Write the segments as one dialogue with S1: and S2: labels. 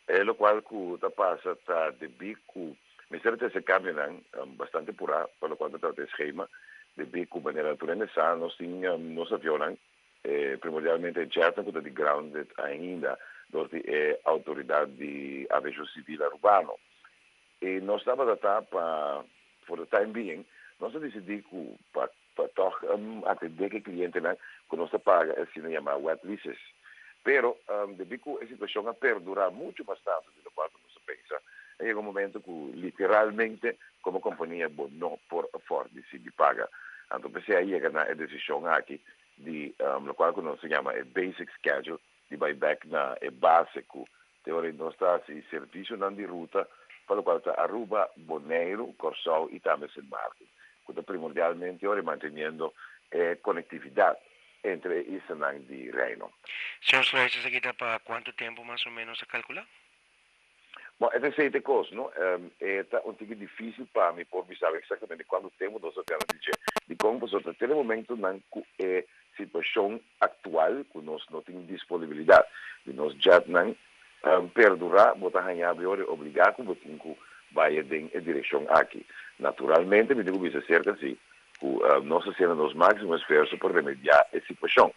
S1: Lokual ku ta pasa ta debí ku mester a trese kambionan bastante purá pa lokual ta trata e skema, debí ku manera tur hende sa nos tin nos avionnan, primordialmente e jetnan ku ta di grounded ainda dor di e outoridat di aviashon sivil arubano. I nos tabata ta pa for the time being nos a disidí ku pa tòg atendé ku e klientenan ku nos ta paga e asina yamá wet leases. Pero debí ku e situashon a perdurá muchu mas tantu di lokual ku nos a pensa, a yega un momento ku literalmente komo kompania bo no por afòrd di sigui paga. Anto p'esei a yega na e desishon aki di lokual ku nos ta yama e basic schedule, di bai bèk na e base ku te ora nos ta hasi servisionan di ruta pa lokual ta Aruba, Boneiru, Kòrsou i tambe Sint Maarten, ku ta primordialmente ora manteniendo e konektividat entre e islanan di Reino.
S2: Señor Sluis, esaki ta pa kuantu tempu mas o ménos a kalkulá?
S1: Bon, e ta esei ta e kos, no? E ta un tiki difísil pa mi por bisa eksaktamente kuantu tempu nos ta tene di dje. Dikon? Pasobra ta tene momentunan ku e situashon aktual ku nos no tin disponibilidat di nos jetnan perdurá, bo ta haña bo ora obligá ku bo tin ku bai den e direkshon aki. Naturalmente mi tin ku bisa serka si ku nos ta hasiendo nos máksimo esfuerso pa remediá e situashon.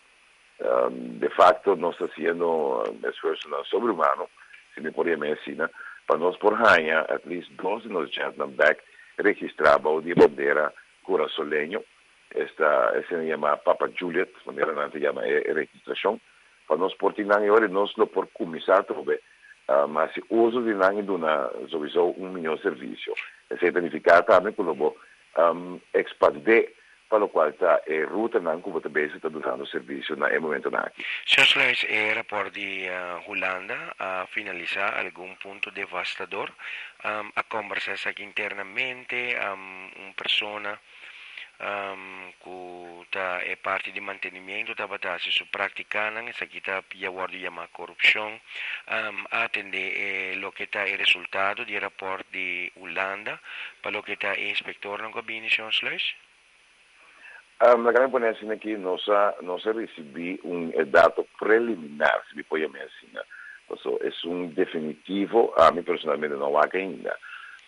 S1: De facto nos ta haciendo esfuerzonan sobrehumano, si mi por yam'é asina, pa nos por haña at least dos di nos jetnan bek registrá bou di e bandera kurasoleño, esta esei yamá Papa Juliet, manera nan ta yama e registrashon, pa nos por tin nan e ora i nos lo por kuminsá atrobe hasi uso di nan i duna souiso un mihó servisio. Esei ta nifiká tambe ku lo bo ekspandé pa lokual ta e rutanan ku bo ta bezig ta dunando servisio na e momentonan aki.
S2: Señor Sluis, e rapòrt di Hulanda a finalisá algun punto devastador. A kòmbersá esaki internamente, un persona ku ta e parti di mantenimiento tabata hasi su práktikanan, esaki ta ya wòrdu yamá korupshon. A atendé e loke ta e resultado di e rapòrt di Hulanda pa loke ta e inspektornan ku a bini, señor Sluis?
S1: Laga mi pone asina aki, nos a risibí un dato preliminar, si mi por yam'é asina. Paso esun definitivo, ami personalmente no a wak ainda.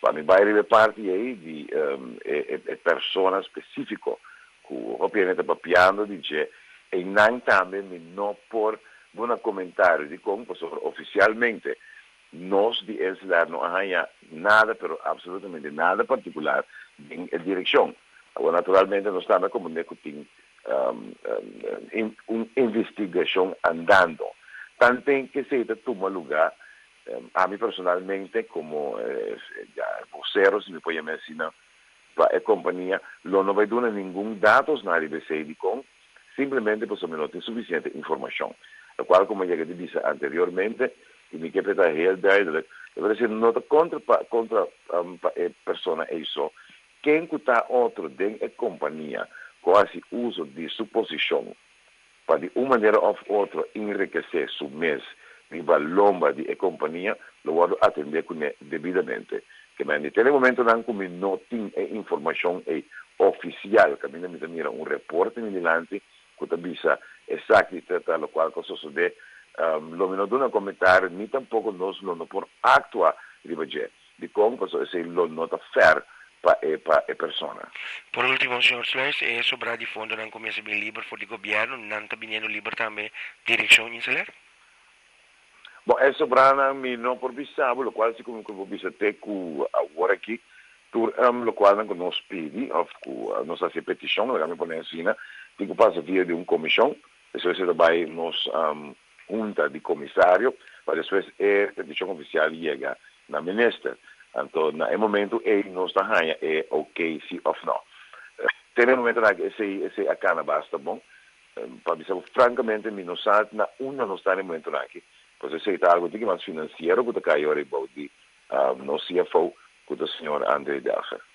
S1: Pa mi bai riba e parti ei di e persona spesífiko ku hopi hende ta papiando di dje, einan tambe mi no por duna komentario dikon, pasobra ofisialmente nos di InselAir no a haña nada, pero absolutamente nada partikular den e direkshon. Awor, naturalmente nos tambe komprondé ku tin un investigashon andando. Tanten ku esei ta tuma lugá, ami personalmente komo ya vocero, si mi por yam'é asina, pa e kompania, lo no bai duna ningun datos na riba esei dikon, simplemente pasobra mi no tin sufisiente informashon. Lokual komo yega di bisa anteriormente, i mi ke ta heel duidelijk, e por decir no ta kontra pa e persona ei so, ken ku ta otro den e kompania ku hasi uso di su posishon pa di un manera òf otro enrikesé su mes riba lomba di e kompania, lo wòrdu atendé kuné debidamente. Ke men te momentonan ku mi no tin e informashon ei ofisial, kaminda mi ta mira un reporte mi dilanti ku ta bisa esaki ta lokual ku a sosodé, lo mi no duna komentario ni tampoko nos lo no por aktua riba dje. Dikon? Paso esei lo no ta fair pa e persona.
S2: Por último, señor Sluis, e sobrá di fondonan kuminsá bin liber for di gobièrnu, nan ta biniendo liber tambe direkshon InselAir?
S1: Bon, e sobránan mi no por bisa, lokual si ku por bisa te ku awor aki, tur lokual nan ku nos pidi, òf ku nos hasi petishon, laga mi pone asina, tin ku pasa via di un komishon, despues e ta bai nos hunta di komisario, pa despues e petishon ofisial yega na minister. Anto, na e momento ei nos ta haña e ok si òf no. Te e momento na esei a kana basta bon. Pa bisa frankamente mi no sa na unda nos ta na e momento aki. Pues esei ta algu mas finansiero ku ta kai ora di nos CFO, ku ta señor André Delger.